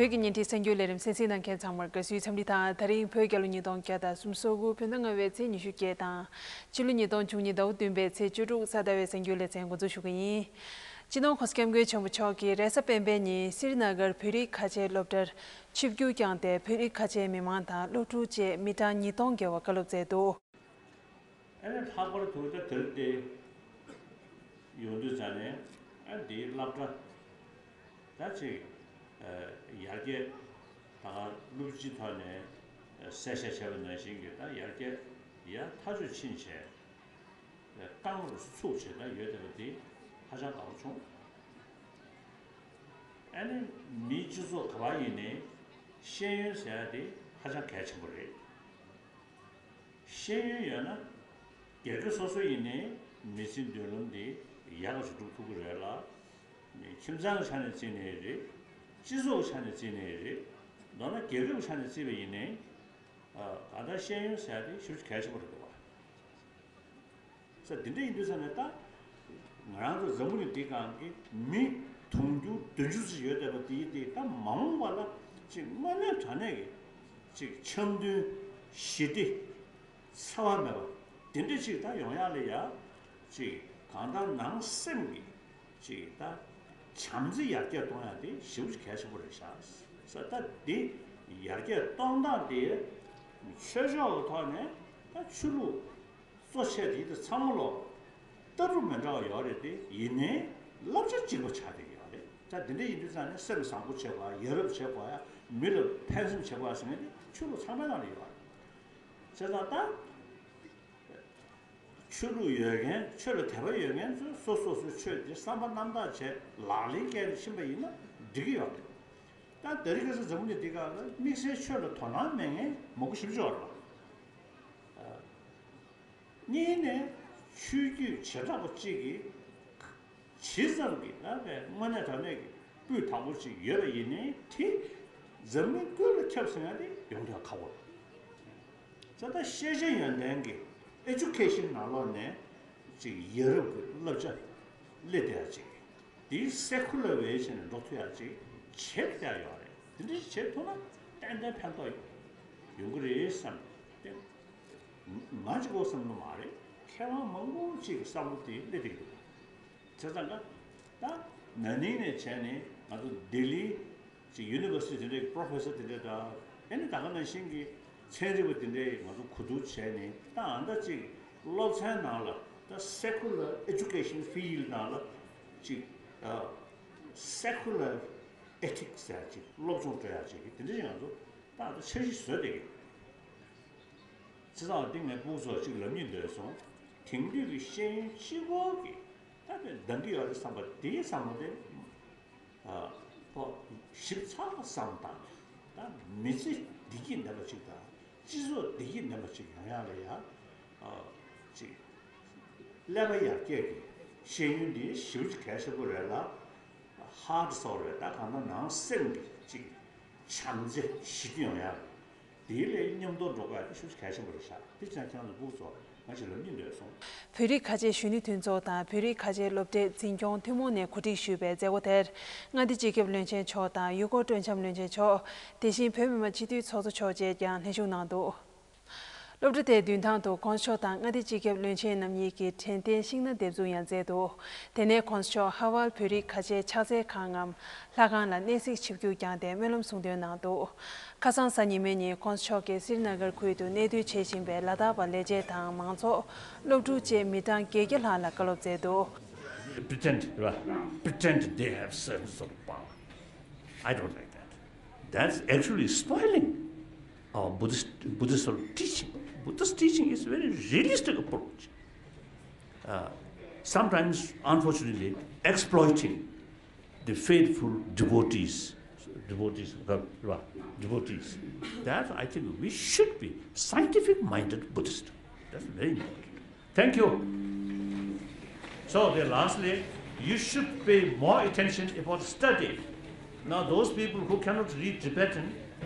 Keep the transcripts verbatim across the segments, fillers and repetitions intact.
བོད་ཀྱི་ཉིན་བྲིས་གསར་འགྱུར་ལས་རིམ་གསན་གཟིགས་གནང་མཁན་ཚང་མར་དགའ་བསུའི་འཚམས་འདྲི་དང་། ད་རིང་བོད་རྒྱལ་ལོ་ཉིས་སྟོང་བརྒྱ་དང་སུམ་ཅུ་སོ་དགུ་བོད་ཟླ་ལྔ་པའི་ཚེས་ཉི་ཤུ་བརྒྱད་དང་། ཕྱི་ལོ་ཉིས་སྟོང་བཅུ་གཉིས་ཟླ་བ་བདུན་པའི་ཚེས་བཅུ་དྲུག་གཟའ་ཟླ་བའི་གསར་འགྱུར་ལེ་ཚན་འགོ་འཛུགས་ཞུ་གི་ཡིན། སྤྱི་ནོར་༸གོང་ས་༸སྐྱབས་མགོན་ཆེན་པོ་མཆོག་གིས་རེས་གཟའ་སྤེན་པའི་ཉིན་སྲི་རི་ན་གར་བོད་རིགས་ཁ་ཆེའི་སློབ་གྲྭར་ཆིབས་བསྒྱུར་བསྐྱངས་ཏེ། བོད་རིགས་ཁ་ཆེའི་མི་མང་དང་སློབ་ཕྲུག་བཅས་མི་གྲངས་ཉིས་སྟོང་བརྒལ་བ་བཀའ་སློབ་སྩལ་འདུག། ཨ་ནི་ལྷག་པར་དུ་ད་དེར་བལྟས་ཡོང་དུས་ཙང་ནས། ཨ་འདིའི་སློབ་གྲྭ་ད་ཅིག་ཡར་རྒྱས་ད་ག་སློབ་སྤྱིའི་ཐོག་ནས་གསལ་བཤད་བྱས་པ་ནང་བཞིན་གྱི་ད་ཡར་རྒྱས་ཡར་ཐག་ཆོད་ཕྱིན་བྱས། རྐང་རུ་ཚུགས་བྱས་ད་ཡོད་བསྡད་པ་འདི་ཧ་ཅང་དགའ་པོ་བྱུང་། ཨ་ནི་མིའི་སྤྱི་ཚོགས་ག་པར་ཡིན་ནའི་ཤེས་ཡོན་ཟེར་ཡ་དེ་ཧ་ཅང་གལ་ཆེན་པོ་རེད། ཤེས་ཡོན་ཡོད་ན་སྒེར་གྱི་སོ་སོ་ཡིན་ནའི་མི་ཚེའི་མདུན་ལམ་འདི་ཡག་ག་ཞིག་སྒྲུབ་ཐུབ་ཀྱི་རེད་ལ། ཁྱིམ་ཚང་གི་ཆ་ནས་བརྩིས་ནའི་རེད། སྤྱི་ཚོགས་ཀྱི་ཆ་ནས་བརྩིས་ནའི་རེད། མདོར་ན་རྒྱལ་ཁབ་ཀྱི་ཆ་ནས་བརྩིས་པ་ཡིན་ནའི། ད་ལྟ་ཤེས་ཡོན་ཟེར་ཡ་དེ་ཞེ་པོ་ཅིག་གལ་ཆེན་པོ་རེད་འདུག་བ། ས་འདི་འདྲ་ཡིན་དུས་ས་ནས་ད། ང་རང་ཚོ་འཛམ་བུ་གླིང་འདི་སྒང་གི་མི་དུང་ཕྱུར་བདུན་ཅུ་ཙམ་ཡོད་བསྡད་པ་འདི་དེ་ད་མ་འོངས་པ་ལ་ཅིག་དངོས་གནས་དྲང་གནས་ཀྱི་ཅིག་འཆམ་མཐུན་ཞི་བདེ་འཚེ་བ་མེད་པ་འདི་འདྲ་ཅིག་ད་ཡོང་ཡག་ལ་ཡ་ཅིག་གང་ལྟར་ནང་སེམས་ཀྱི་ཅིག་ད་བྱམས་བརྩེ་ཡར་རྒྱས་གཏོང་ཡག་དེ་ཞེ་པོ་ཅིག་གལ་ཆེན་པོ་རེད་ཤག་ས། ད་འདི་ཡར་རྒྱས་གཏོང་སྟངས་དེ་ཆོས་ཕྱོགས་ཀྱི་ཐོག་ནས་ད་ཆོས་ལུགས་གཙོ་ཆེ་དེ་དེ་ཚང་མ་ལོ་ལྟ་གྲུབ་མི་འདྲ་བ་ཡོད་རེད་དེ། ཡིན་ནའི་བསླབ་བྱ་གཅིག་པ་ཆགས་བསྡད་ཡོད་རེད། ད་འདི་འདྲ་ཡིན་དུས་ཙང་ནས་སེམས་བཟང་པོ་བྱེད་དགོས་ཡ། ཡ་རབས་བྱེད་དགོས་ཡ། མི་ལ་ཕན་སེམས་བྱེད་དགོས་ཡ་ཟེར་མཁན་དེ་ཆོས་ལུགས་ཚང་མའི་ནང་ལ་ཡོད་རེད། བྱས་ཙང་ད་ཆོས་ལུགས་ཡོད་མཁན། ཆོས་ལ་དད་པ་ཡོད་མཁན་ཚོས་སོ་སོ་སོའི་ཆོས་དེ་བསམ་པ་རྣམ་དག་བྱས་ལག་ལེན་བཀལ་ནས་ཕྱིན་པ་ཡིན་ན་འགྲིག་གི་ཡོད་རེད། ད་དེ་རིང་ཁ་སང་འཛམ་བུ་གླིང་འདི་སྒང་ལ་དམིགས་བསལ་ཆོས་ལ་དོ་སྣང་མེད་མཁན་མང་པོ་ཞེ་པོ་ཅིག་ཡོད་རེད་པ། གཉིས་ནས་ཆོས་བརྒྱུད་བྱེ་བྲག་པ་གཅིག་གིས་ཇི་ཙམ་གྱི་ད་དཔེ་དངོས་གནས་དྲང་གནས་ཀྱི་སྤུས་དག་པོ་ཅིག་ཡོད་པ་ཡིན་ནའི་དེ་འཛམ་གླིང་ཀུན་ལ་ཁྱབ་ཟེར་ཡ་དེ་ཡོང་ཐབས་ཁག་པོ་རེད། ད་ལྟ་ཤེས་བྱ་ཡོན་ཏན་གྱི་ཨེ་ཇུ་ཀེ་ཤན་ནང་ལོགས་ནས་ཅིག་ཡ་རབས་ཀྱི་བསླབ་བྱ་སླེབས་བསྡད་ཡ་ཅིག་དེའི་སེ་ཁུ་ལར་ཝེ་བྱས་ནས་འགྲོ་ཐུབ་ཡ་ཅིག་བྱེད་བསྡད་ཡོད་རེད། དེ་འདྲ་བྱེད་ཐུབ་ན་ཏན་ཏན་ཕན་ཐོགས་ཡོང་གི་རེད་བསམ་སྟེ། ང་གཅིག་པོ་བསམ་གྱི་མ་རེད། མཁས་དབང་མང་པོ་ཅིག་གི་བསམ་བློ་དེ་སླེབས་བསྡད་ཀྱི་འདུག་བྱས་ཙང་ཀ་ད་ན་ནིང་ནས་བྱས་ནས་ང་ཚོ་ལྡི་ལིའི་ཅིག་ཡུ་ནི་ཝར་སི་ཊི་དེ་འདྲའི་པོ་རོ་ཕེ་སར་དེ་འདྲ་དང་། ཨ་ནི་ད་ག་ནང་བཞིན་གྱི་ཚན་རིག་པ་དེ་འདྲའི་ང་ཚོ་གོ་བསྡུར་བྱས་ནས། ད་ཨ་ད་ཅིག་སློབ་ཚན་ནང་ལ་ད་སེ་ཁུ་ལར་ཨེ་ཇུ་ཀེ་ཤན་ཕི་ལྡ་ནང་ལ་ཅིག་ཨ་སེ་ཁུ་ལར་ཨེ་ཐིག་སི་ཟེར་ཅིག་སློབ་སྦྱོང་སྤྲོད་ཡག་ཅིག་དེ་འདྲ་ཅིག་ང་ཚོ་ད་ད་འཆར་གཞི་བཟོས་བསྡད་ཀྱི་ཡོད། བྱས་ཙང་འདི་ངས་སྤུ་གུ་ཚོར་ཅིག་ལབ་སྙིང་འདོད་སོང་། དེང་དུས་ཀྱི་ཤེས་ཡོན་སྤྱི་སྐོར་གྱི་ད་དཔེ་འདང་གི་ཡོད་རེད་བསམ་པ་དེའི་བསམ་བློ་དེ་ཨ་ཕོ་ཞིབ་ཚགས་བསམ་བཏང་། ད་མི་ཚེ་བདེ་སྐྱིད་ལྡན་པ་ཅིག་དང་སྤྱི་ཚོགས་བདེ་སྐྱིད་ལྡན་པ་ཅིག་ཡོང་ཡག་ལ་ཡ་ཨ་ཅིག་ཀླད་པ་ཡར་རྒྱས་ཀྱི་ཤེས་ཡོན་འདི་ཞེ་པོ་ཅིག་གལ་ཆེན་པོ་རེད་ལ། ཧར་ཊི་སོགས་རེད། ད་གང་ལྟར་ནང་སེམས་ཀྱི་ཅིག་བྱམས་བརྩེ་ཞི་བདེ་ཡོང་ཡག་དེའི་ལས་མཉམ་དུ་འགྲོ་དགོས་ཡག་དེ་ཤུགས་གལ་ཆེན་པོ་རེད་ཤག་དེ་བྱས་ན་ཁྱེད་རང་ཚོ་སྤུ་གུ་ཚོ་ང་ཞིག་ལབ་སྙིང་འདོད་སོང་། བོད་རིགས་ཁ་ཆེ་གཞོན་ནུ་མཐུན་ཚོགས་དང་བོད་རིགས་ཁ་ཆེ་སློབ་གྲྭའི་འཛིན་སྐྱོང་ཐུན་མོང་ནས་གོ་སྒྲིག་ཞུས་པའི་མཛད་སྒོ་དེར་མངའ་སྡེ་སྤྱི་ཁྱབ་བློན་ཆེན་མཆོག་དང་ཡུལ་སྐོར་སྤྲོ་འཆམ་བློན་ཆེན་མཆོག་དེ་བཞིན་བོད་མི་མང་སྤྱི་འཐུས་ཚོགས་གཙོ་མཆོག་བཅས་ཀྱང་ལྷན་ཞུགས་གནང་འདུག། སློབ་གྲྭ་དེའི་མདུན་ཐང་དུ་༸གོང་ས་མཆོག་དང་མངའ་སྡེ་སྤྱི་ཁྱབ་བློན་ཆེན་རྣམ་གཉིས་ཀྱིས་དྲན་རྟེན་ཤིང་སྣ་འདེབས་འཛུགས་ཡང་མཛད་འདུག། དེ་ནས་༸གོང་ས་མཆོག་ཧ་ཝལ་བོད་རིགས་ཁ་ཆེའི་ཕྱག་འཚལ་ཁང་ངམ་ལྷ་ཁང་ལ་གནས་གཟིགས་ཆིབས་བསྒྱུར་བསྐྱངས་ཏེ་སྨོན་ལམ་གསུང་འདོན་གནང་འདུག། ཁ་སང་གཟའ་ཉི་མའི་ཉིན་༸གོང་ས་མཆོག་གིས་སི་རི་ན་གར་ཁུལ་དུ་གནས་སྡོད་བྱེད་བཞིན་པའི་ལ་དྭགས་པ་ལས་བྱེད་དང་མང་ཚོགས་སློབ་ཕྲུག་བཅས་མི་གྲངས་བརྒྱད་བརྒྱ་ལྷག་ལ་བཀའ་སློབ་སྩལ་འདུག། Pretend, right? Pretend they have certain sort of power. I don't like that. That's actually spoiling our Buddhist, Buddhist sort of teaching. Buddhist teaching is a very realistic approach. Uh, sometimes, unfortunately, exploiting the faithful devotees, devotees, uh, devotees. That I think we should be scientific-minded Buddhist. That's very important. Thank you. So, then lastly, you should pay more attention about study. Now, those people who cannot read Tibetan,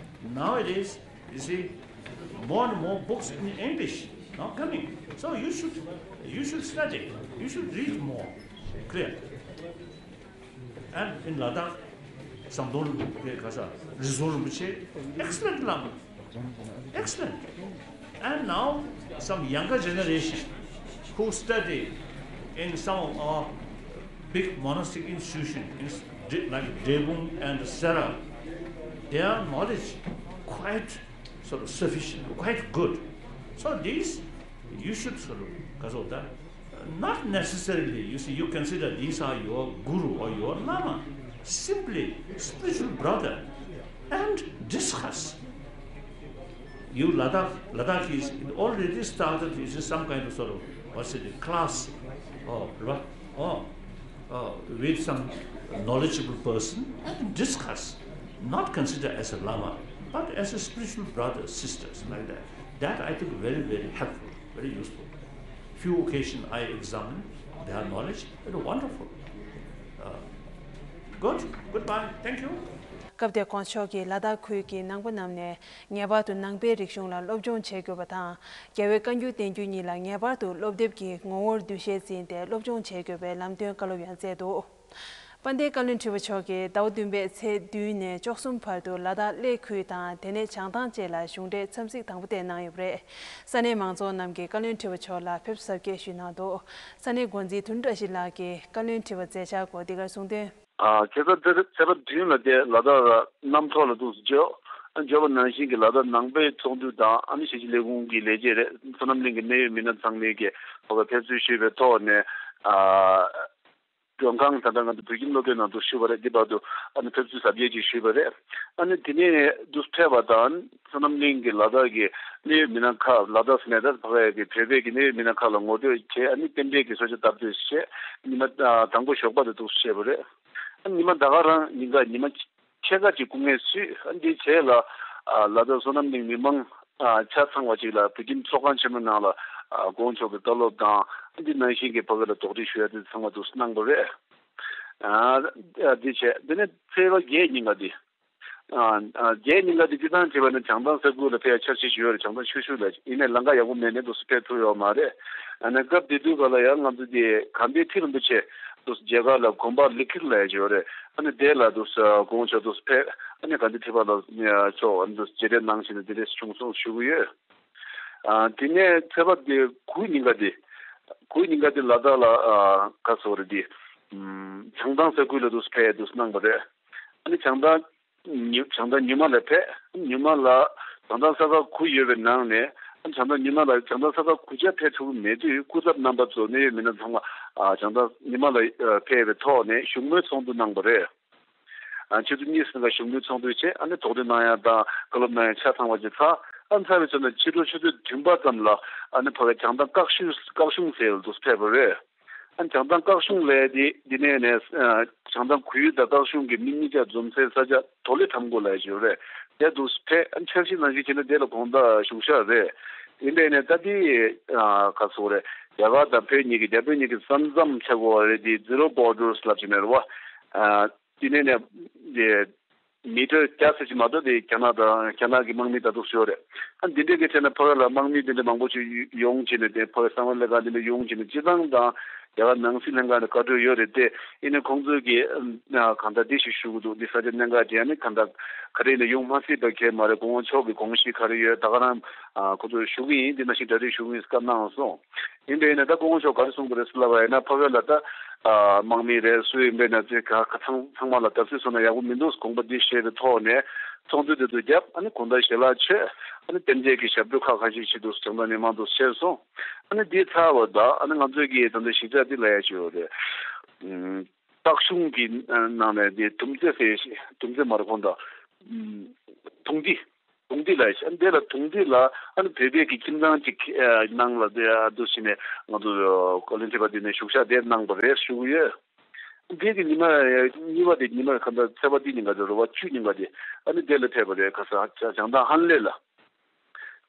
nowadays, you see, more and more books in English now coming. So you should, you should study. You should read more. Clear? And in Ladakh, ཟམ་གདོང་རིན་པོ་ཆེ། ག་ས་རི་ཟུང་རིན་པོ་ཆེ། Excellent Lama. Excellent. And now some younger generation who study in some of our big monastic institutions, in, like Drebung and Sera, their knowledge quite sort of sufficient, quite good. So these, you should sort of, ka so ta, not necessarily, you see, you consider these are your guru or your lama, simply spiritual brother, and discuss. You Ladakh, Ladakh is already started, is some kind of sort of, what's it, class or, or uh, with some knowledgeable person and discuss, not consider as a lama, but as a spiritual brother, sisters, like that. That I think very, very helpful, very useful. Few occasions I examine their knowledge, very wonderful. Uh, good, goodbye, thank you. སྐབས་དེར་དགོངས་མཆོག་གིས་ལ་དྭགས་ཁུལ་གྱི་ནང་པ་རྣམས་ནས་ངེས་པར་དུ་ནང་པའི་རིག་གཞུང་ལ་སློབ་སྦྱོང་བྱེད་དགོས་པ་དང་། རྒྱལ་བའི་བཀའ་འགྱུར་བསྟན་འགྱུར་གཉིས་ལ་ངེས་པར་དུ་སློབ་དེབ་ཀྱི་ངོ་བོར་འདུ་ཤེས་འཛིན་ཏེ་སློབ་སྦྱོང་བྱེད་དགོས་པའི་ལམ་སྟོན་བཀའ་སློབ་ཡང་སྩལ་འདུག་དཔལ་ལྡན་བཀའ་བློན་ཁྲི་པ་མཆོག་གིས་ཟླ་བ་བདུན་པའི་ཚེས་བདུན་ནས་བཅུ་གསུམ་བར་དུ་ལ་དྭགས་གླེ་ཁུལ་དང་དེ་ནས་བྱང་ཐང་བཅས་ལ་གཞུང་འབྲེལ་འཚམས་གཟིགས་དང་པོ་དེ་གནང་ཡོད་པ་རེད། ས་གནས་མང་ཚོགས་རྣམས་ཀྱིས་བཀའ་བློན་ཁྲི་པ་མཆོག་ལ་ཕེབས་བསུ་གཟབ་རྒྱས་ཞུས་གནང་འདུག་ས་གནས་འགོ་འཛིན་དོན་གྲུབ་བཀྲ་ཤིས་ལགས་ཀྱིས་བཀའ་བློན་ཁྲི་པ་མཛད་འཆར་སྐོར་འདི་གར་གསུངས་དོན། ཨ། ཁ་སང་ཚེས་པ་ཚེས་པ་བདུན་ལ་དེ་ལ་དྭགས་གནམ་ཐོག་ལ་འདུག་སེ་འབྱོར། ཨ། འབྱོར་བ་ནང་བཞིན་གྱི་ལ་དྭགས་ནང་པའི་ཚོགས་འདུ་དང་། ཨ་ནི་ཞིང་ཆེན་ལས་ཁུངས་ཀྱི་ལས་བྱེད་རེད། བསོད་ནམས་གླིང་གི་གནད་ཡོད་མི་སྣ་ཚང་མས་ཀྱི་ཕ་ག་ཕེབས་བསུ་ཞུས་པའི་ཐོག་ནས། ཨ། མགྲོན་ཁང་ད་ལྟ་ང་ཚོ་བོད་ཁྱིམ་སློབ་གྲྭའི་ནང་དུ་ཞུས་པ་རེད། འདི་བར་དུ་ཨ་ནི་ཕེབས་བསུ་གཟབ་རྒྱས་ཅིག་ཞུས་པ་རེད། ཨ་ནི་དེ་ནས་འདུག་ཕེབས་པ་དང་། བསོད་ནམས་གླིང་གི་ལ་དྭགས་ཀྱི་གནད་ཡོད་མི་སྣ་ཁག་ལ་དྭགས་ཟེར་ནས་ད་ཕ་ག་ཡ་གི་བོད་པའི་གི་གནད་ཡོད་མི་སྣ་ཁག་ལ་ངོ་སྤྲོད་བྱས། ཨ་ནི་རྟེན་འབྲེལ་གྱི་གསོལ་ཇ་བཏབ་སྟེ་བྱས། ཉི་མ་དང་པོ་ཞོགས་པ་དེ་འདུག་བྱས་པ་རེད། ཨ་ནི་ཉི་མ་ད་ག་རང་ཉིན་ག་ཉི་མ་ཕྱེད་ཀ་ཅིག་སྐུ་ངལ་གསོས། ཨ་ནི་དེའི་རྗེས་ལ་ཨ་ལ་དྭགས་བསོད་ནམས་གླིང་མི་མང་ཨ་ཆ་ཚང་བ་ཅིག་ལ་བོད་ཁྱིམ་ཚོགས་ཁང་ཆེན་མོའི་ནང་ལ་ཨ་དགོངས་མཆོག་གི་བཀའ་སློབ་དང་། ཨ་ནི་དེ་ནང་བཞིན་གྱི་ཕ་གི་ལ་དོགས་འདྲི་ཞུ་ཡ་དེ་ཚང་མ་འདུག་གནང་བ་རེད། ཨ་ཨ་དེ་བྱས། དེ་ནས་ཚེས་པ་བརྒྱད་ཉིན་ག་དེ། ཨ་ཨ་བརྒྱད་ཉིན་ག་དེ་སྤྱིར་བཏང་བྱས་པ་ན་བྱང་ཐང་ས་ཁུལ་ལ་ཕེབས་ཡ་འཆར་གཞི་ཞིག་ཡོད་རེད། བྱང་ཐང་ཆུ་ཤུར་ལ། ཡིན་ནའི་ལམ་ཁ་ཡག་པོ་མེད་ནས་འདུག་སེ་ཕེབས་ཐུབ་ཡོད་མ་རེད། ཨ་ནི་སྐབས་དེ་དུས་ག་ལ་ཡང་ང་ཚོ་དེ་དགའ་ལྡན་ཁྲི་རིན་པོ་ཆེ་འདུག་སེ་མཇལ་ཁ་ལ་དགོན་པ་ལི་ཁིར་ལ་ཡ་ཅིག་ཡོད་རེད། ཨ་ནི་དེ་ལ་འདུག་སེ་དགོངས་མཆོག་འདུག་སེ་ཕེབས། ཨ་ནི་དགའ་ལྡན་ཁྲི་པ་ལ་མཆོག་ཨ་ནི་འདུག་སེ་མཇལ་འཕྲད་གནང་བྱས་ནས་དེ་འདྲས་བྱུང་སོང་ཞུ་གི་ཡོད། ཨ་དེ་ནས་ཚེས་པ་དེ་དགུ་ཉིན་ག་དེ། དགུ་ཉིན་ག་དེ་ལ་དྭགས་ལ་ཨ་ག་ཟེར་དགོས་རེད། དེ་བྱང་ཐང་ས་ཁུལ་ལ་འདུག་སེ་ཕེབས་འདུག་སེ་གནང་བ་རེད། ཨ་ནི་བྱང་ཐང་ཉི་བྱང་ཐང་ཉི་མ་ལ་ཕེབས། ཉི་མ་ལ་བྱང་ཐང་ས་ཁག་དགུ་ཡོད་པའི་ནང་ནས། ཨ་ནི་བྱང་ཐང་ཉི་མ་ལ་བྱང་ཐང་ས་ཁག་དགུ་ཆ་ཕེབས་ཐུབ་ཀྱི་མེད་དུས། སྐུ་ཚབ་རྣམ་པ་ཚོ་གནད་ཡོད་མི་སྣ་ཚང་མ་ཨ་བྱང་ཐང་ཉི་མ་ལ་ཨ་ཕེབས་པའི་ཐོག་ནས་བཞུགས་མོལ་ཚོགས་འདུ་གནང་བ་རེད། ཨ་ཆུ་ཚོད་གཉིས་ཙམ་ལ་བཞུགས་མོལ་ཚོགས་འདུ་བྱས། ཨ་ནི་དོགས་འདྲི་གནང་ཡ་དང་བཀའ་སློབ་གནང་ཡ་ཆ་ཚང་བ་ཅིག་ཚར། ཨ་ནི་ཚར་བའི་ཚེ་ན་ཕྱི་དྲོ་ཆུ་ཚོད་བདུན་པ་ཙམ་ལ་ཨ་ནི་ཕ་གི་བྱང་ཐང་ཀག་ཤུང་ཀག་ཤུང་ཟེར་ལ་འདུག་སེ་ཕེབས་པ་རེད། ཨ་བྱང་ཐང་ཀག་གཞུང་ལས་དེ་འདི་ནས་ནས་ཨ་བྱང་ཐང་གུ་ཡུ་དང་ཀག་གཞུང་གི་མི་གཉིས་ཆ་འཛོམས་སའི་ས་ཆ་དོ་ལེ་ཁྲམ་གོ་ལ་ཞུ་རེད། དེ་འདུག་སེ་ཕེབས། ཨ་འཆར་གཞི་ནང་བཞིན་བྱས་ན་དེ་ལ་དགོང་དག་བཞུགས་ཤག་རེད། ཡིན་པས་ནས་ད་དེ་ཨ་ག་ཟེར་དགོས་རེད། རྒྱ་གར་དང་བོད་གཉིས་ཀྱི་རྒྱ་བོད་གཉིས་ཀྱི་ས་མཚམས་ཆགས་དགོས་པ་རེད། དེ་ཛི་རོ་བོར་ཌར་སི་ལབ་ཀྱི་མེད་རེད་བ། ཨ་དེ་ནས་ནས་དེ། མི་ཊར་བརྒྱ་ཙམ་ཞིག་མ་གཏོགས་དེ་རྒྱ་ནག་དང་རྒྱ་ནག་གི་དམག་མི་ལྟ་འདུག་ཞུ་བ་རེད། ཨ་འདི་འདྲའི་གི་ཐད་ནས་ཕ་གི་ལ་དམག་མི་འདི་འདྲ་མང་པོ་ཞིག་ཡོང་བྱས་ནས། དེ་ཕ་གི་གསང་བའི་ལས་ཀ་འདི་འདྲ་ཡོང་བྱས་ནས་སྤྱིར་བཏང་དང་རྒྱ་གར་ནང་སྲིད་ལྷན་ཁང་ནས་བཀའ་འཁྲོལ་ཡོད་རེད་དེ། ཡིན་ནའི་ཁོང་ཚོས་ཀྱི་ཨ་གང་ལྟར་འདི་ཞིག་ཞུ་གི་འདུག་འདི་ས་ཆ་གནད་འགག་ཅིག་ཨ་ནི་གང་ལྟར་ག་རེ་ཡིན་ན་ཡོང་མ་སྲིད་པ་གང་ཡང་མ་རེད། སྐུ་ངོ་མཆོག་གི་དགོངས་གཞི་ག་རེ་ཡོད། ད་ག་རང་ཨ་ཁོང་ཚོར་ཞུ་གི་ཡིན། འདི་ནང་བཞིན་གྲ་སྒྲིག་ཞུ་གི་ཡིན་བཀའ་གནང་སོང་། ཡིན་པས་ན་ད་སྐུ་ངོ་མཆོག་ག་རེ་གསུངས་པ་རེད་ཟེར་ལབ་པ་ཡིན་ན། ཕ་གི་ལ་ད་ཨ་དམག་མི་རེད་སུ་ཡིན་པས་ན་དེ་ག་ག་ཚང་ཚང་མ་ལ་བརྡབ་གསིག་བཟོ་ན་ཡག་པོ་མི་འདུག་དགོངས་པ་འདི་བཞེས་པའི་ཐོག་ནས་ཚོགས་འདུ་དེ་ཚོ་བརྒྱབ། ཨ་ནི་དགོང་དག་ཞལ་ལག་མཆོད། ཨ་ནི་རྟེན་འབྲེལ་གྱི་ཞབས་བྲོ་ཁག་ཁ་ཤས་ཤིག་འདུག་བྱང་ཐང་མི་མང་དུ་བྱས་སོང་། ཨ་ནི་འདི་ཚར་བ་དང་ཨ་ནི་ང་ཚོས་ཀྱིས་ད་ལྟ་གཞིས་ཆགས་འདི་ལ་ཡ་ཅིག་ཡོད་རེད། ཨ་ཀག་གཞུང་གི་ནང་ནས་དེ་དུམ་རྩེ་ཟེར་ཞིག་དུམ་རྩེ་མ་རེད། གོང་དུ་ཨ་དུང་ཏི། དུང་ཏི་ལ་ཡ་ཅིག་ཨ་ནི་དེ་ལ་དུང་ཏི་ལ་ཨ་ནི་བོད་པའི་གི་ཁྱིམ་ཚང་ཅིག་ཨ་ནང་ལ་དེ་ཨ་འདུག་སེ་ནས་ང་ཚོ་བཀའ་བློན་ཁྲི་པ་དེ་ནས་བཞུགས་ཤག་དེར་གནང་བ་རེད་ཞུ་གི་ཡོད། དེ་གི་ཉི་མ་གཉིས་པ་དེ་ཉི་མ་ག་འདྲ་ཚེས་པ་དེ་ཉིན་ག་དེ་རེད་བ། བཅུ་ཉིན་ག་དེ་ཨ་ནི་དེ་ལ་ཕེབས་པ་རེད། ཁ་སང་བྱང་ཐང་ཧན་ལེ་ལ།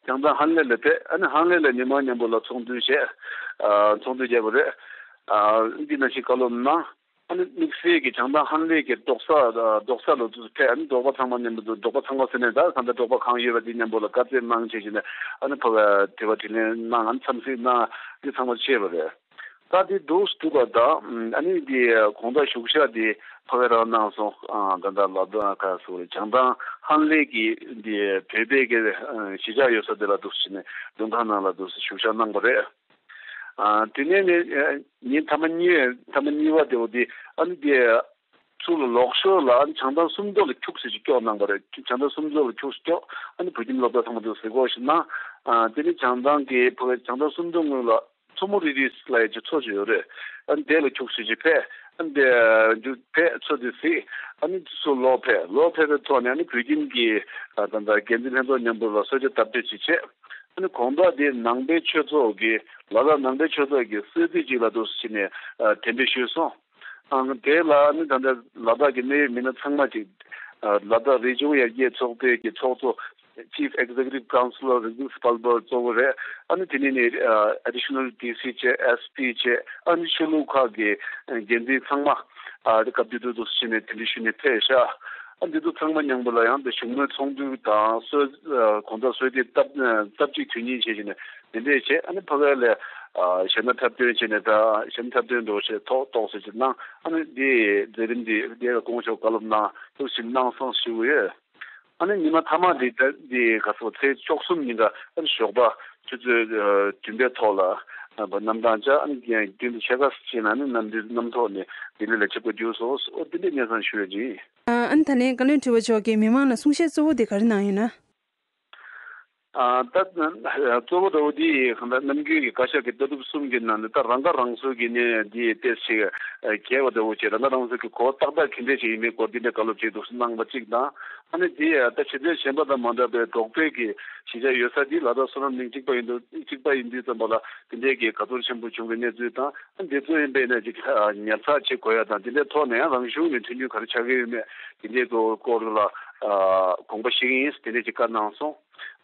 བྱང་ཐང་ཧན་ལེ་ལ་ཕེབས། ཨ་ནི་ཧན་ལེ་ལ་མི་མང་མཉམ་པོ་ལ་ཚོགས་འདུ་བྱས། ཨ་ཚོགས་འདུ་བརྒྱབ་པ་རེད། ཨ་འདི་ནང་བཞིན་བཀའ་སློབ་གནང་། ཨ་ནི་དམིགས་བསལ་གྱི་བྱང་ཐང་ཧན་ལེ་གི་རྡོག་རྩ་རྡོག་རྩ་ལ་ཚུར་ཕེབས། ཨ་ནི་འབྲོག་པ་ཚང་མ་མཉམ་དུ། འབྲོག་པ་ཚང་མ་ཟེར་ནས་ད་གང་ལྟར་འབྲོག་པ་གང་ཡོད་པ་དེ་མཉམ་པོ་ལ་བཀའ་སྩལ་གནང་བྱས་བྱས་ནས། ཨ་ནི་ཕ་ག་དྲི་བ་དྲིས་ལན་གནང་། ཨ་ནི་འཚམས་གཟིགས་གནང་། འདི་ཚང་མ་བྱས་པ་རེད། ད་དེ་འདུག་སེ་འདུག་པ་དང་། ཨ་ནི་དེ་དགོང་དག་བཞུགས་ཤག་དེ་ ཕ་གི་རང་གནང་སོང་། ཨ་ད་ལྟ་ལ་དྭགས་ཁ་སོ་རེད། བྱང་ཐང་ཧན་ལེ་གི་འདི་བོད་པའི་གི་ཨ་གཞིས་ཆགས་ཡོད་ས་དེ་ལ་འདུག་སེ་བྱས་ནས་མགྲོན་ཁང་ནང་ལ་འདུག་སེ་བཞུགས་ཞག་གནང་པ་རེད། ཨ་དེ་ནས་ནི་ཨ་ཉིན་མཐའ་མ་གཉིས་མཐའ་མ་གཉིས་པ་དེ་བོ་དེ་ཨ་ནི་དེ་ཚུར་ལ་ལོག་ཞོར་ལ་ཨ་ནི་བྱང་ཐང་སུམ་མདོ་ལ་ཁྱུག་ཙམ་ཅིག་སྐྱོག་གནང་པ་རེད། བྱང་ཐང་སུམ་མདོ་ལ་ཁྱུག་ཙམ་སྐྱོག་ཨ་ནི་བོད་ཁྱིམ་སློབ་གྲྭ་ཚང་མ་དེ་གཟིགས་སྐོར་ཞིག་གནང་། ཨ་དེ་ནས་བྱང་ཐང་གི་བོད་བྱང་ཐང་སུམ་མདོ་ངོས་ལ་མཚོ་མོ་རི་རི་ལ་ཡ་ཅིག་མཚོ་ཅིག་ཡོད་རེད། ཨ་ནི་དེ་ལ་ཁྱུག་ཙམ་ཅིག་ཕེབས། ཨ་ནི་དེ་འཇུ་ཕེབས་མཚོ་དེ་གཟིགས། ཨ་ནི་ཚུར་ལོག་ཕེབས། ལོག་ཕེབས་པའི་ཐོག་ནས་ཨ་ནི་བོད་ཁྱིམ་གྱི་ཨ་ད་ལྟ་འགན་འཛིན་ལྷན་ཚོགས་མཉམ་དུ་ལ་གསོལ་ཇ་བཏབ་སྟེ་ཅིག་བྱས། ཨ་ནི་དགོང་དག་དེ་ནང་པའི་ཆོས་ཚོགས་ཀྱི་ལ་དྭགས་ནང་པའི་ཆོས་ཚོགས་ཀྱི་གསོལ་ཚིགས་ཅིག་ལ་འདུག་སེ་བྱས་ནས་ཨ་གདན་འདྲེན་ཞུས་སོང་། ཨ་དེ་ལ་ཨ་ནི་ད་ལྟ་ལ་དྭགས་ཀྱི་གནད་ཡོད་མི་སྣ་ཚང་མ་ཅིག་ཨ་ལ་དྭགས་རི་ལྗོངས་ཡར་རྒྱས་ཚོགས་པའི་གི་ཚོགས་གཙོ་Chief Executive Councillor Raghunath Palbar གཙོ་བོ་རེད། ཨ་ནི་དེ་ནས་ནི་ཨ་Additional D C བྱས། S P བྱས། ཨ་ནི་ཆོས་ལུགས་ཁག་གི་འགན་འཛིན་ཚང་མ་ཨ་སྐབས་དེ་དུས་འདུག་སེ་བྱས་ནས་གདན་འདྲེན་ཞུས་ནས་ཕེབས་ཤག་ཨ་འདི་ཚོ་ཚང་མ་མཉམ་པོ་ལ་ཡང་དེ་བཞུགས་མོལ་ཚོགས་འདུ་དང་གསོལ་ཨ་དགོང་དག་གསོལ་འདེབས་སྟབས་སྟབས་གཅིག་དོན་གཉིས་བྱས་བྱས་ནས་དེ་འདྲས་བྱས། ཨ་ནི་ཕ་གི་ལ་ཨ་གཞས་སྣ་འཁྲབ་སྟོན་བྱས་ནས། ད་གཞས་སྣ་འཁྲབ་སྟོན་འདྲ་བོ་བྱས་ཐོག་ཏོག་ཙམ་ཅིག་གནང་། ཨ་ནི་འདི་མཛད་རིམ་འདི་འདི་ལ་དགོངས་ཞུ་བཀའ་སློབ་གནང་། ཐུགས་ཆེ་གནང་སོང་ཞུ་གི་ཡོད། ཨ་ནི་ཉི་མ་མཐའ་མ་འདི་ད་འདི་ག་ཚོད་ཚེས་བཅུ་གསུམ་ཉིན་ཀ་ཨ་ནི་ཞོགས་པ་ཆུ་ཚོད་ཨ་བདུན་པའི་ཐོག་ལ་ཨ་གནམ་ཐང་ཆག་ཨ་ནི་རྒྱུན་དུ་ཕྱེད་ཀ་ཕྱིན་ན་ནི་གནམ་དུས་གནམ་ཐོག་ནས་ལྡི་ལི་ལ་ཆིབས་ཁ་བསྒྱུར་སོང་། འོ་དེ་འདྲའི་གནས་སྟངས་ཞུ་ཡ་ཅིག་ཨ་ཨ་ནི་ད་ལན་བཀའ་བློན་ཁྲི་པ་མཆོག་གིས་མི་མང་ལ་གསུང་བཤད་གཙོ་བོ་དེ་ག་རེ་གནང་ཡོད་ན། ཨ་ད་གཙོ་བོ་འདྲ་བོ་དེ་གང་ལྟར་ནམ་རྒྱུན་གྱི་བཀའ་ཤག་གི་ལྟ་གྲུབ་གསུམ་གྱི་ནང་ནས་ད་རང་ཁ་རང་གསོ་གི་གནས་འདི་ཏོག་ཙམ་གལ་བ་འདྲ་བོ་བྱས། རང་ཁ་རང་གསོ་གི་གོ་ཏག་ཏག་ག་འདྲ་ཞིག་ཡིན་མིན་སྐོར་འདི་འདྲའི་བཀའ་སློབ་ཅིག་འདུག་སེ་གནང་བ་གཅིག་དང་། ཨ་ནི་དེ་ཡང་ད་ཕྱི་དོན་གཞན་པ་དང་མ་འདྲ་བའི་འབྲོག་པའི་གི་གཞིས་ཆགས་ཡོད་ས་འདི་ལ་དྭགས་བསོད་ནམས་གླིང་གཅིག་པ་ཡིན་དུས་གཅིག་པ་ཡིན་དུས་ཙམ་པ་ལ་དེ་འདྲའི་གི་དགའ་ཚོར་ཆེན་པོ་བྱུང་བའི་གནས་ཚུལ་དང་། ཨ་འདི་ཚོ་ཡིན་པས་ན་ཅིག་ཨ་ཉར་ཚགས་བྱེད་དགོས་ཡ་དང་། དེ་འདྲའི་ཐོག་ནས་ཡང་རང་གཞུང་ནས་མཐུན་རྐྱེན་ག་རེ་ཆགས་ཀྱི་ཡོད་མེད་དེ་འདྲའི་སྐོར་ལ་ཨ་དགོངས་པ་བཞེས་ཀྱི་ཡིན། དེ་འདྲའི་ཅིག་བཀའ་གནང་སོང་།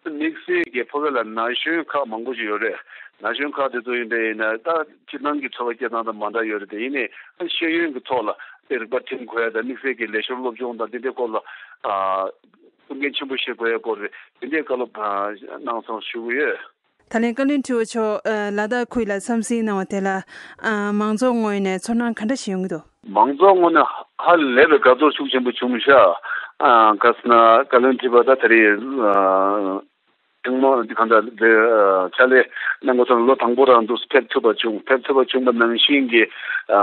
དམིགས་བསལ་གྱི་ཕ་གི་ལ་ན་གཞོན་ཁག་མང་པོ་ཞིག་ཡོད་རེད། ན་གཞོན་ཁག་དེ་ཚོ་ཡིན་པས་ཡིན་ན་ད་སྤྱིར་བཏང་གི་འཚོ་བ་སྐྱེལ་སྟངས་དང་མ་འདྲ་ཡོད་རེད། དེ་ཡིན་ནའི་ཤེས་ཡོན་གྱི་ཐོག་ལ་དཔེ་རིག་པ་ཐིམ་དགོས་ཡ་དང་། དམིགས་བསལ་གྱི་ལས་ཞོར་སློབ་སྦྱོང་དང་དེ་འདྲའི་སྐོར་ལ་ཨ་མཐུན་རྐྱེན་ཆེན་པོ་བྱེད་དགོས་ཡ་སྐོར་རེད། དེ་འདྲའི་བཀའ་སློབ་ཨ་གནང་སོང་ཞུ་གི་ཡོད། ད་ལན་བཀའ་བློན་ཁྲི་པ་མཆོག་ཨ་ལ་དྭགས་ཁུལ་ལ་འཚམས་གཟིགས་གནང་བ་དེ་ལ་ཨ་མང་ཚོགས་ངོས་ནས་ཚོར་སྣང་ག་འདྲ་ཞིག་ཡོང་གི་འདུག་མང་ཚོགས་ངོས་ནས་ཧ་ལས་པའི་དགའ་ཚོར་ཤུགས་ཆེན་པོ་བྱུང་ཤག་ཨ་ག་ཟེར་ན་བཀའ་བློན་ཁྲི་པ་ད་དེ་རིང་ཨ་ཐེངས་མ་འདི་གང་ལྟར་འདི་ཨ་ཕྱག་ལས་གནང་དགོས་ཚོར་ལོ་དང་པོ་རང་འདུག་ཕེབས་ཐུབ་པ་བྱུང་། ཕེབས་ཐུབ་པ་བྱུང་བ་ནང་བཞིན་གྱི་ཨ་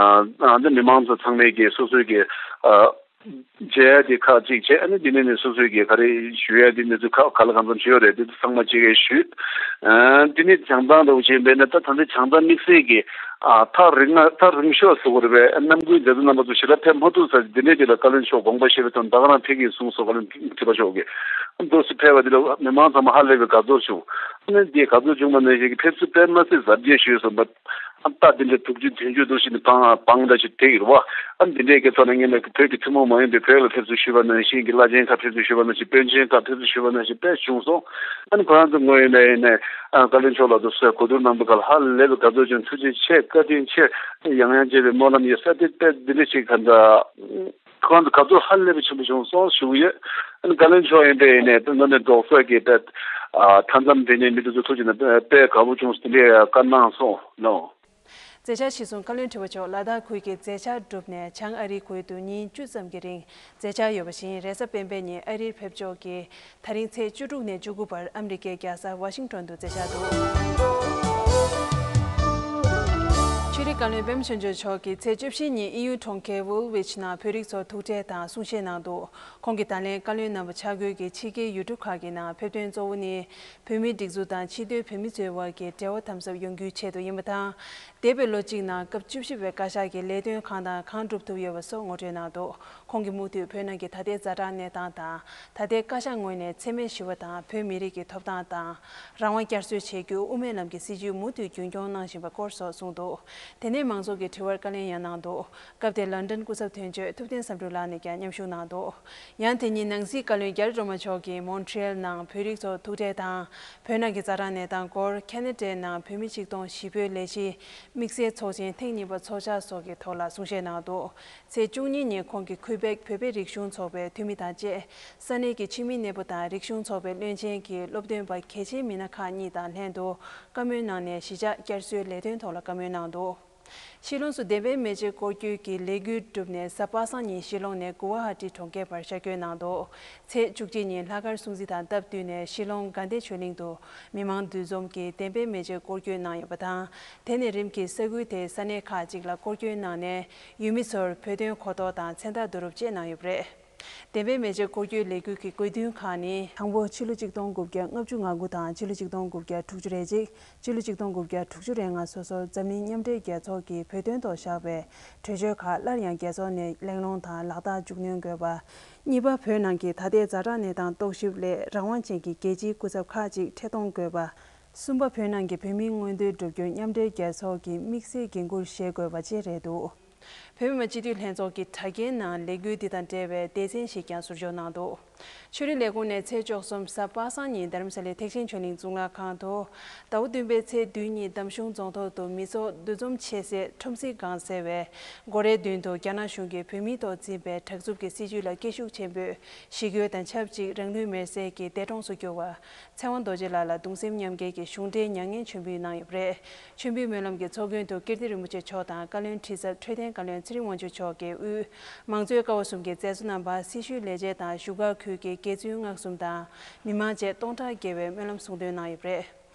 ཨ་འདི་མི་མང་ཚོ་ཚང་མས་ཀྱི་སོ་སོའི་གི་ཨ་མཇལ་ཡ་དེ་ཁག་ཅིག་བྱས། ཨ་ནི་དེ་ནས་ནི་སོ་སོའི་གི་ག་རེ་ཞུ་ཡ་དེ་གནས་ཚུལ་ཁག་ག་ལ་གང་འཚམ་ཞུ་ཡ་རེད། དེ་ཚོ་ཚང་མ་ཅིག་གིས་ཞུས། ཨ་དེ་ནས་བྱང་ཐང་འདྲ་བོ་བྱས་པས་ན་ད་ད་ལྟ་བྱང་ཐང་དམིགས་བསལ་གྱི་ཨ་ཐག་རིང་ན་ཐག་རིང་ཤོས་ཟེར་དགོས་རེད་པས། ཨ་ནམ་རྒྱུན་མཛད་གཙོ་རྣམ་པ་ཚོ་ཞེ་དྲག་ཕེབས་མ་ཐུབ་ས་དེ་འདྲས་དེ་ལ་བཀའ་བློན་མཆོག་དགོངས་པ་བཞེས་པའི་དོན་ད་ག་རང་ཕེབས་ཀྱི་གསུངས་སོང་། བཀའ་བློན་ཁྲི་པ་མཆོག་གིས་འདུག་སེ་ཕེབས་པ་དེ་ལ་མི་མང་ཚང་མ་ཧ་ལས་པའི་དགའ་ཚོར་བྱུང་། ཨ་ནི་དེ་དགའ་ཚོར་བྱུང་བ་ནང་བཞིན་གྱི་ཕེབས་བསུ་དཔེ་མ་སྲིད་གཟབ་རྒྱས་ཞུས་སོང་བ། ཨ་ད་འདི་འདྲ་དྲུག་ཅུ་བདུན་ཅུ་འདུག་ཞིག་ནི་བང་བང་འདྲ་ཞིག་དེ་ཡིན་རེད་བ། ཨ་འདི་འདྲའི་གི་ཐོག་ནས་ངས་ནི་བོད་ཀྱི་ཐུན་མོང་མ་ཡིན་པའི་བོད་ལ་ཕེབས་བསུ་ཞུས་པ་ནང་བཞིན་གྱི་བླ་ཆེན་ཁག་ཕེབས་བསུ་ཞུས་པ་ནང་བཞིན། དཔོན་ཆེན་ཁག་ཕེབས་བསུ་ཞུས་པ་ནང་བཞིན་དཔེ་བྱུང་སོང་། ཨ་ནི་ཁོ་རང་ཚོ་ངོས་ནས་ཡིན་ནའི་ཨ་བཀའ་བློན་མཆོག་ལ་དུ་སོས་གོ་བསྡུར་གནང་པ་ག་ལ་ཧ་ལས་པའི་དགའ་ཚོར་བྱུང་། ཐུགས་རྗེ་ཆེ། བཀའ་དྲིན་ཆེ། ཡང་ཡང་བྱེད་པའི་སྨོན་ལམ་ཡོད་ས་དེ་དཔེ་འདི་འདྲ་ཞིག་ག་འདྲ། ཁོང་ཚོ་དགའ་ཚོར་ཧ་ལས་པའི་ཆེན་པོ་བྱུང་སོང་ཞུ་གི་ཡོད། ཨ་ནི་བཀའ་བློན་མཆོག་ཡིན་པས་ཡིན་ནའི་དོན་དུ་ནི་རྡོག་རྩ་གི་དཔེ་ཨ་མཐའ་མཚམས་དེ་ནས་མི་དེ་ཚོ་ཐུགས་ཀྱི་ནང་དཔེ་དགའ་པོ་བྱུང་སོང་། དེ་འདྲའི་བཀའ་གནང་སོང་ནོ། མཛད་འཆར་གཞིར་བཟུང་། བཀའ་བློན་ཁྲི་པ་མཆོག་ལ་དྭགས་ཁུལ་གྱི་མཛད་འཆར་གྲུབ་ནས་བྱང་ཨ་རིའི་ཁུལ་དུ་ཉིན་བཅུ་ཙམ་གྱི་རིང་མཛད་འཆར་ཡོད་པ་བཞིན། རེས་གཟའ་སྤེན་པའི་ཉིན་ཨ་རིར་ཕེབས་ཕྱོགས་ཀྱི་ད་རིང་ཚེས་བཅུ་དྲུག་ནས་བཅུ་དགུ་བར་ཨ་མི་རི་ཀའི་རྒྱལ་ས་ཝ་ཤིང་ཊོན་དུ་མཛད་འཆར་འདུག་ཆོས་རིག་བཀའ་བློན་པད་མ་ཆོས་འབྱོར་མཆོག་གིས་ཚེས་བཅུ་བཞི་ཉིན་དབྱིན་ཡུལ་གྲོང་ཁྱེར་ཝུལ་ཝིཆ་ནང་བོད་རིགས་ཚོར་ཐུག་འཕྲད་དང་གསུང་བཤད་གནང་འདུག་ཁོང་གིས་ད་ལན་བཀའ་བློན་རྣམ་པ་ཆ་བགོས་ཀྱིས་ཕྱི་རྒྱལ་ཡུལ་གྲུ་ཁག་གི་ནང་ཕེབས་དོན་གཙོ་བོ་ནི། བོད་མིའི་སྒྲིག་འཛུགས་དང་ཕྱི་སྡོད་བོད་མི་ཚོའི་དབར་གྱི་འབྲེལ་བ་དམ་ཟབ་ཡོང་རྒྱུའི་ཆེད་དུ་ཡིན་པ་དང་། འདས་པའི་ལོ་གཅིག་ནང་སྐབས་བཅུ་བཞི་པའི་བཀའ་ཤག་གི་ལས་དོན་གང་དང་གང་སྒྲུབ་ཐུབ་ཡོད་པ་སོགས་ངོ་སྤྲོད་གནང་འདུག་ཁོང་གིས་མུ་མཐུད་བོད་ནང་གི་ད་ལྟའི་ཛ་དྲག་གནས་སྟངས་དང་། ད་ལྟའི་བཀའ་ཤག་ངོས་ནས་འཚེ་མེད་ཞི་བ་དང་བོད་མི་རིགས་ཀྱི་ཐོབ་ཐང་དང་། རང་དབང་བསྐྱར་གསོའི་ཆེད་སྒྱུར་དབུ་མའི་ལམ་གྱི་སྲིད་བྱུས་མུ་མཐུད་རྒྱུན་འཁྱོངས་གནང་བཞིན་པ་སྐོར་སོགས་གསུངས་འདུག་དེ་ནས་མང་ཚོགས་ཀྱི་དྲི་བར་བཀའ་ལན་ཡང་གནང་འདུག་སྐབས་དེར་ལོན་ཌོན་སྐུ་ཚབ་དོན་གཅོད་ཐུབ་བསྟན་བསམ་གྲུབ་ལགས་ནས་ཀྱང་མཉམ་ཞུགས་གནང་འདུག་ཡང་དེ་ཉིན་ནང་སྲིད་བཀའ་བློན་རྒྱ་རི་སྒྲོལ་མ་མཆོག་གིས་མོན་ཊི་རེལ་ནང་བོད་རིགས་ཚོར་ཐུག་འཕྲད་དང་། བོད་ནང་གི་ཛ་དྲག་གནས་སྟངས་སྐོར། ཁེ་ན་ཌའི་ནང་བོད་མི་ཆིག་སྟོང་བཞི་བོའི་ལས་གཞི་དམིགས་བསལ་ཚོགས་ཆེན་ཐེངས་གཉིས་པ་ཚོགས་འཆར་སོགས་ཀྱི་ཐོག་ལ་གསུང་བཤད་གནང་འདུག་ཚེས་བཅུ་གཉིས་ཉིན་ཁོང་གིས་ཁུའི་བེག་བོད་པའི་རིག་གཞུང་ཚོགས་པའི་འཐུས་མི་དང་བཅས། ས་གནས་ཀྱི་ཕྱི་མི་གནས་སྤོ་དང་རིག་གཞུང་ཚོགས་པའི་བློན་ཆེན་གྱི་སློབ་སྟོན་པ་གལ་ཆེའི་མི་སྣ་ཁག་གཉིས་དང་ལྷན་དུ་བཀའ་མོལ་གནང་ནས་གཞིས་ཆགས་བསྐྱར་གསོའི་ལས་དོན་ཐོག་ལ་བཀའ་མོལ་གནང་འདུག་ཤི་ལོངས་སུ་བདེན་པའི་མེ་ལྕེ་སྐོར་སྐྱོད་ཀྱི་ལས་འགུལ་བསྒྲུབས་ནས་གཟའ་པ་སངས་ཉིན་ཤི་ལོངས་ནས་གུ་ཝ་ཧ་ཏི་གྲོང་ཁྱེར་བར་ཤར་བསྐྱོད་གནང་འདུག་ཚེས་བཅུ་གཅིག་ཉིན་ལྷག་དཀར་སྲུང་བརྩི་དང་སྟབས་བསྟུན་ནས་ཤི་ལོངས་དགའ་ལྡན་ཆོས་གླིང་དུ་མི་མང་འདུ་འཛོམས་ཀྱིས་བདེན་པའི་མེ་ལྕེ་སྐོར་སྐྱོད་གནང་ཡོད་པ་དང་། དེ་ནས་རིམ་གྱིས་ས་ཁུལ་དེའི་ས་གནས་ཁག་ཅིག་ལ་སྐོར་སྐྱོད་གནང་ནས་ཡུལ་མི་ཚོར་བོད་དོན་གོ་རྟོགས་དང་མཚན་རྟགས་བསྡུ་རུབ་བཅས་གནང་ཡོད་པ་རེད། བདེན་པའི་མེ་ལྕེ་སྐོར་སྐྱོད་ལས་འགུལ་གྱི་དགོས་འདུན་ཁག་ནི། དང་པོ། ཕྱི་ལོ་ཆིག་སྟོང་དགུ་བརྒྱ་ལྔ་བཅུ་ང་དགུ་དང་ཕྱི་ལོ་ཆིག་སྟོང་དགུ་བརྒྱ་དྲུག་ཅུ་རེ་གཅིག་ཕྱི་ལོ་ཆིག་སྟོང་དགུ་བརྒྱ་དྲུག་ཅུ་རེ་ལྔ་སོ་སོར་འཛམ་གླིང་མཉམ་འབྲེལ་རྒྱལ་ཚོགས་ཀྱིས་བོད་དོན་ཐོག་བཞག་པའི་གྲོས་ཆོད་ཁག་སླར་ཡང་རྒྱལ་ཚོགས་ནས་གླེང་སློང་དང་ལག་བསྟར་མཇུག་སྣོན་དགོས་པ། གཉིས་པ། བོད་ནང་གི་ད་ལྟའི་ཛ་དྲག་གནས་སྟངས་རྟོག་ཞིབ་སླད་རང་དབང་ཅན་གྱི་རྒྱལ་སྤྱིའི་སྐུ་ཚབ་ཁག་ཅིག་འཕྲལ་གཏོང་དགོས་པ། གསུམ་པ། བོད་ནང་གི་བོད་མིའི་མངོན་འདོད་བསྒྲུབ་རྒྱུར་མཉམ་འབྲེལ་རྒྱལ་ཚོགས་ཀྱིས་དམིགས་བསལ་འགན་འཁུར་བཞེས་དགོས་པ་བཅས་རེད་འདུག་བོད་མི་མང་སྤྱི་འཐུས་ལྷན་ཚོགས་ཀྱི་དྲ་རྒྱའི་ནང་ལས་འགུལ་འདི་དང་འབྲེལ་བའི་སྡེ་ཚན་ཞིག་ཀྱང་ཟུར་འཇོག་གནང་འདུག་ཆོས་རིག་ལས་ཁུངས་ནས་ཚེས་བཅུ་གསུམ་གཟའ་པ་སངས་ཉིན་རྡ་རམ་ས་ལའི་ཐེག་ཆེན་ཆོས་གླིང་གཙུག་ལག་ཁང་དུ། ཟླ་བ་བདུན་པའི་ཚེས་བདུན་ཉིན་འདམ་གཞུང་རྫོང་ཐོག་ཏུ་མི་ཚོགས་འདུ་འཛོམས་ཆེ་སའི་ཁྲོམ་གཟིགས་སྒང་ཟེར་བའི་སྒོ་རའི་མདུན་དུ་རྒྱ་ནག་གཞུང་གིས་བོད་མིའི་ཐོག་འཛིན་པའི་དྲག་རྩུབ་ཀྱི་སྲིད་བྱུས་ལ་སྐད་ཤུགས་ཆེན་པོས་ཞི་རྒོལ་དང་ཆབས་ཅིག་རང་ལུས་མེར་སྲེག་གིས་འདས་གྲོངས་སུ་གྱུར་བ། ཚེ་དབང་རྡོ་རྗེ་ལགས་ལ་གདུང་སེམས་མཉམ་སྐྱེད་ཀྱི་གཞུང་འབྲེལ་མྱ་ངན་མཆོད་འབུལ་གནང་ཡོད་པ་རེད། མཆོད་འབུལ་སྨོན་ལམ་གྱི་ཚོགས་མགོན་དུ་ཀིརྟི་རིན་པོ་ཆེ་མཆོག་དང་བཀའ་བློན་ཁྲི་ཟུར་འཕྲོད་བསྟེན་བཀའ་བློན་ཚེ་རིང་དབང་ཕྱུག་མཆོག་གིས་དབུས་མང་གཙོའི་ཀ་བ་གསུམ་གྱི་མཛད་གཙོ་རྣམ་པ། སྲི་ཞུའི་ལས་བྱེད་དང་བཞུགས་སྒར་ཁུལ་གྱི་དགེ་བཙུན་མངགས་གསུམ་དང་མི་མང་བཅས་སྟོང་ཕྲག་བརྒལ་བས་སྨོན་ལམ་གསུང་འདོན་གནང་ཡོད་པ་རེད།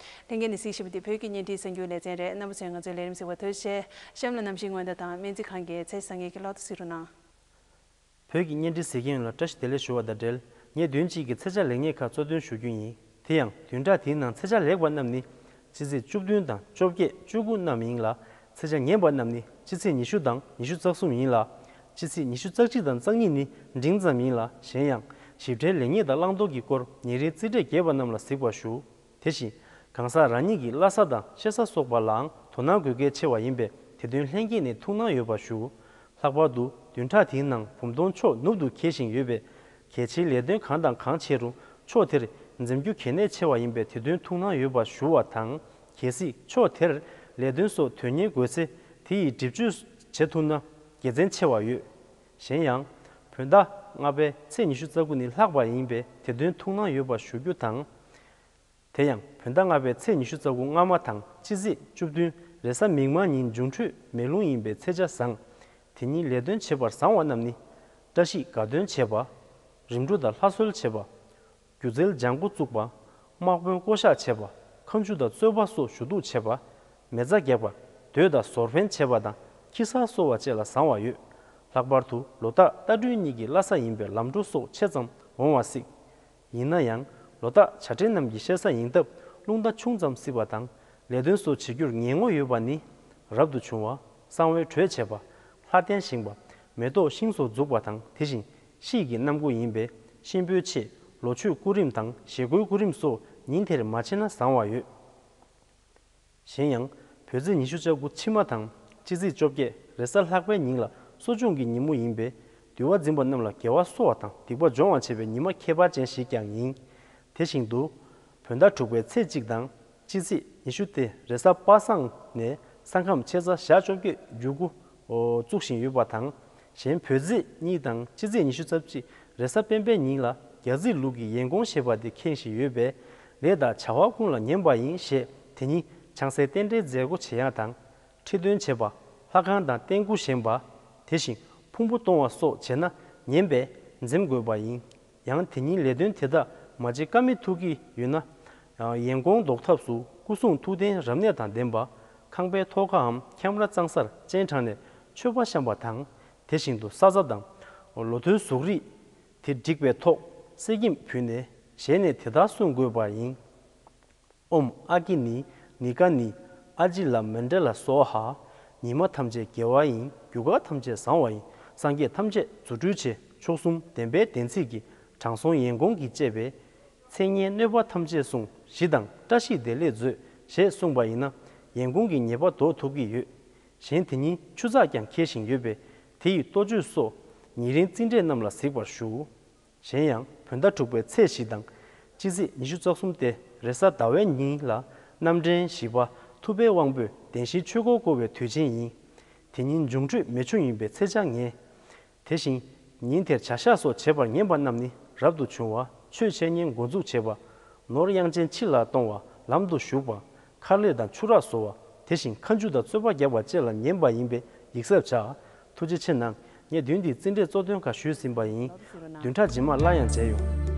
ལྷན་རྒྱས་ནས་གཟིགས་བཞིན་པ་འདི་བོད་ཀྱི་བརྙན་འཕྲིན་གསར་འགྱུར་ལེ་ཚན་རེད། རྣམ་པ་ཚོས་ང་ཚོའི་ལས་རིམ་གཟིགས་པར་ཐུགས་རྗེ་ཆེ། གཤམ་ལ་གནམ་གཤིས་སྔོན་བརྡ་དང་སྨན་རྩིས་ཁང་གི་ཚེས་བཟང་ངན་གྱི་ལོ་ཐོ་གཟིགས་རོགས་གནང་། བོད་ཀྱི་བརྙན་འཕྲིན་གཟིགས་མཁན་ཡོངས་ལ་བཀྲ་ཤིས་བདེ་ལེགས་ཞུ་བ་དང་འབྲེལ། ངས་བདུན་གཅིག་གི་ཚེས་ཆ་ལེགས་ཉེས་ཁག་གཙོ་འདོན་ཞུ་རྒྱུ་ཡིན། དེ་ཡང་བདུན་ཕྲག་དེའི་ནང་ཚེས་ཆ་ལེགས་པ་རྣམས་ནི། སྤྱི་ཚེས་བཅུ་བདུན་དང་བཅོ་བརྒྱད། བཅུ་དགུ་རྣམས་ཡིན་ལ། ཚེས་ཆ་ངན་པ་རྣམས་ནི། སྤྱི་ཚེས་ཉི་ཤུ་དང་ཉི་ཤུ་རྩ་གསུམ་ཡིན་ལ། སྤྱི་ཚེས་ཉི་ཤུ་རྩ་གཅིག་དང་རྩ་གཉིས་ནི་འབྲིང་ཙམ་ཡིན་ལ། གཞན་ཡང་། ཞིབ་ཕྲའི་ལེགས་ཉེས་དང་བླང་དོར་གྱི་སྐོར་ཉེ་རིང་རྩིས་འབྲས་རྒྱས་པ་རྣམས་ལ་གཟིགས་པར་ཞུ། དེ་བཞིན། གང་ཟག་རང་ཉིད་ཀྱི་བླ་གཟའ་དང་གཤེད་གཟའ་སོགས་པ་ལའང་དོ་སྣང་དགོས་གལ་ཆེ་བ་ཡིན་པས་དེ་དོན་ལྷན་རྒྱས་ནས་ཐུགས་སྣང་ཡོད་པ་ཞུ། ལྷག་པར་དུ་བདུན་ཕྲག་དེའི་ནང་བུམ་སྟོང་ཕྱོགས་ནུབ་ཏུ་འཁེལ་བཞིན་ཡོད་པས། གལ་ཆེའི་ལས་དོན་གང་དང་གང་བྱེད་རུང་ཕྱོགས་དེར་འཛེམ་རྒྱུ་གལ་གནད་ཆེ་བ་ཡིན་པས་དེ་དོན་ཐུགས་སྣང་ཡོད་པ་ཞུ་བ་དང་། གལ་སྲིད་ཕྱོགས་དེར་ལས་དོན་སོགས་དོན་གཉེར་དགོས་ཚེ་དེ་ཡི་སྒྲིབ་གཅོད་བྱེད་ཐུབ་ན་དགེ་མཚན་ཆེ་བ་ཡོད། གཞན་ཡང་། བོད་ཟླ་ལྔ་པའི་ཚེས་ཉི་ཤུ་རྩ་དགུ་ནི་ལྷག་པ་ཡིན་པས་དེ་དོན་ཐུགས་སྣང་ཡོད་པ་ཞུ་རྒྱུ་དང་། དེ་ཡང་བོད་ཟླ་ལྔ་པའི་ཚེས་ཉི་ཤུ་རྩ་དགུ་སྔ་མ་དང་སྤྱི་ཚེས་བཅུ་བདུན་རེས་གཟའ་མིག་དམར་ཉིན་འབྱུང་འཕྲོད་མེ་རླུང་ཡིན་པའི་ཚེས་ཆ་བཟང་། དེ་ཉིན་ལས་དོན་བྱེད་པར་བཟང་བ་རྣམས་ནི། བཀྲ་ཤིས་དགའ་སྟོན་བྱེད་པ། རིམ་གྲོ་དང་ལྷ་གསོལ་བྱེད་པ། སྒྱུ་རྩལ་སྦྱང་འགོ་བཙུགས་པ། དམག་དཔོན་བསྐོ་གཞག་བྱེད་པ། ཁ་མཆུ་དང་རྩོད་པ་སོགས་ཞུ་གཏུག་བྱེད་པ། མེ་བཙའ་རྒྱག་པ། མདོས་དང་ཟོར་ཕན་བྱེད་པ་དང་ཁྱི་གསར་གསོ་བ་བཅས་ལ་བཟང་བ་ཡོད། ལྷག་པར་དུ་ལོ་རྟགས་རྟ་སྦྲུལ་གཉིས་ཀྱི་བླ་གཟའ་ཡིན་པས་ལམ་འགྲོ་སོགས་ཆེ་ཙམ་འོང་བ་སྲིད། ཡིན་ན་ཡང་ལོ་རྟགས་བྱ་སྤྲེལ་རྣམས་ཀྱི་གཤེད་གཟའ་ཡིན་སྟབས་རླུང་རྟ་ཆུང་ཙམ་སྲིད་པ་དང་ལས་དོན་སོགས་བྱེད་རྒྱུར་ངན་ངོ་ཡོད་པ་ནི། རབ་ཏུ་བྱུང་བ། གསང་བའི་དྲོད་བྱེད་པ། ལྷ་རྟེན་བཞེངས་པ། མེ་ཏོག་ཤིང་སོགས་འཛུགས་པ་དང་དེ་བཞིན་གཤིས་ཀྱི་གནམ་སྒོ་ཡིན་པས་གཤིན་པོའི་ཆེད་ལོ་མཆོད་སྐུ་རིམ་དང་བཞེས་སྒོའི་སྐུ་རིམ་སོགས་ཉིན་དེར་མ་བྱས་ན་བཟང་བ་ཡོད། གཞན་ཡང་། བོད་ཚེས་ཉི་ཤུ་རྩ་དགུ་ཕྱི་མ་དང་སྤྱི་ཚེས་བཅོ་བརྒྱད་རེས་གཟའ་ལྷག་པའི་ཉིན་ལ་གསོ་སྦྱོང་གི་ཉིན་མོ་ཡིན་པས་འདུལ་བ་འཛིན་པ་རྣམས་ལ་དགེ་བ་གསོ་བ་དང་སྡིག་པ་སྦྱོང་བར་བྱེད་པའི་ཉི་མ་ཁྱད་པར་ཅན་ཞིག་ཀྱང་ཡིན། དེ་བཞིན་དུ། བོད་ཟླ་དྲུག་པའི་ཚེས་གཅིག་དང་སྤྱི་ཚེས་ཉི་ཤུ་སྟེ་རེས་གཟའ་པ་སངས་ནས་ས་ཁམས་ཕྱེད་གཟའ་ཞག་བཅོ་བརྒྱད་འགྱུར་འགོ་བཙུགས་བཞིན་ཡོད་པ་དང་། གཞན་བོད་ཚེས་གཉིས་དང་སྤྱི་ཚེས་ཉི་ཤུ་རྩ་གཅིག་རེས་གཟའ་སྤེན་པའི་ཉིན་ལ་རྒྱ་རྩིས་ལུགས་ཀྱི་ཡན་གོང་ཞེས་པ་དེ་ཁེངས་བཞིན་ཡོད་པས། ལས་དང་བྱ་བ་ཀུན་ལ་ཉན་པ་ཡིན་ཞེས་དེ་ཉིན་ཆང་སའི་རྟེན་འབྲེལ་མཛད་སྒོ་བྱེད་ཡག་དང་། ཁྲི་འདོན་བྱེད་པ། ལྷ་ཁང་དང་རྟེན་སྐུ་བཞེངས་པ། དེ་བཞིན་ཕུང་པོ་གཏོང་བ་སོགས་བྱས་ན་ཉན་པས་འཛེམ་དགོས་པ་ཡིན། ཡང་དེ་ཉིན་ལས་དོན་དེ་དག་མ་བྱེད་ཀ་མེད་ཐུག་གི་ཡོད་ན། ཡན་གོང་ཟློག་ཐབས་སུ་སྐུ་གསུང་ཐུགས་རྟེན་རབ་གནས་དང་ལྡན་པ། ཁང་པའི་ཐོག་ཁའམ་ཁྱམས་ར་གཙང་སར་སྤྱན་དྲངས་ནས་མཆོད་པ་བཤམས་པ་དང་། དེ་བཞིན་དུ་ས་བཟའ་དང་། ལོ་ཐོའི་གཟུགས་རིས། དེ་བསྒྲིགས་པའི་ཐོག་གསེར་སྐྱེམས་ཕུལ་ནས་ཞལ་ནས་དེ་ལྟར་གསུང་དགོས་པ་ཡིན། ཨོཾ་ཨ་ཀི་ནི་ནི་ཀ་ནི་ཨ་ཇི་ལ་མཎྜལ་སྭཱ་ཧཱ། ཉི་མ་ཐམས་ཅད་དགེ་བ་ཡིན། རྒྱུ་སྐར་ཐམས་ཅད་བཟང་བ་ཡིན། སངས་རྒྱས་ཐམས་ཅད་རྫུ་འཕྲུལ་ཆེ། མཆོག་གསུམ་བདེན་པའི་བདེན་ཚིག་གི་དྲང་སྲོང་ཡན་གོང་གིས་བཅས་པའི། མཚན་སྙན་གནོད་པ་ཐམས་ཅད་བསྲུང་ཞི་དང་བཀྲ་ཤིས་བདེ་ལེགས་མཛོད་ཞེས་གསུངས་པ་ཡིན་ན་ཡན་གོང་གི་ཉེས་པ་ཟློག་ཐུབ་ཀྱི་ཡོད། གཞན་དེ་ཉིན་ཆུ་ཚགས་ཀྱང་འཁེལ་བཞིན་ཡོད་པས་དེ་ཡི་གཏོ་བཅོས་སོགས་ཉེ་རིང་རྩིས་འབྲས་རྣམས་ལ་གཟིགས་པར་ཞུ། གཞན་ཡང་བོད་ཟླ་དྲུག་པའི་ཚེས་བཞི་དང་། སྤྱི་ཚེས་ཉི་ཤུ་རྩ་གསུམ་སྟེ་རེས་གཟའ་ཟླ་བའི་ཉིན་ལ་རྣམ་འདྲེན་བཞི་པ་ཐུབ་པའི་དབང་པོས་བདེན་བཞིའི་ཆོས་འཁོར་བསྐོར་བའི་དུས་ཆེན་ཡིན། དེ་ཉིན་འབྱུང་འཕྲོད་མེ་ཆུ་ཡིན་པས་ཚེས་ཆ་ངན། དེ་བཞིན་ཉིན་དེར་བྱ་གཞག་སོགས་བྱེད་པར་ངན་པ་རྣམས་ནི་རབ་ཏུ་བྱུང་བ། ཆོས་འཆད་ཉན་འགོ་འཛུགས་བྱེད་པ། ནོར་གཡང་ཅན་ཕྱི་ལ་གཏོང་བ། ལམ་དུ་ཞུགས་པ། མཁར་ལས་དང་ཆུ་རགས་བཟོ་བ། དེ་བཞིན་ཁ་མཆུ་དང་ཚོད་དཔག་རྒྱག་པ་བཅས་ལ་ཉན་པ་ཡིན་པས་ཡིག་གཟབ་བྱ། ཐུགས་རྗེ་ཆེ་གནང་། ངས་བདུན་འདིའི་རྩིས་འབྲས་གཙོ་དོན་ཁག་ཞུས་ཟིན་པ་ཡིན། བདུན་ཕྲག་རྗེས་མར་སླར་ཡང་མཇལ་ཡོང་།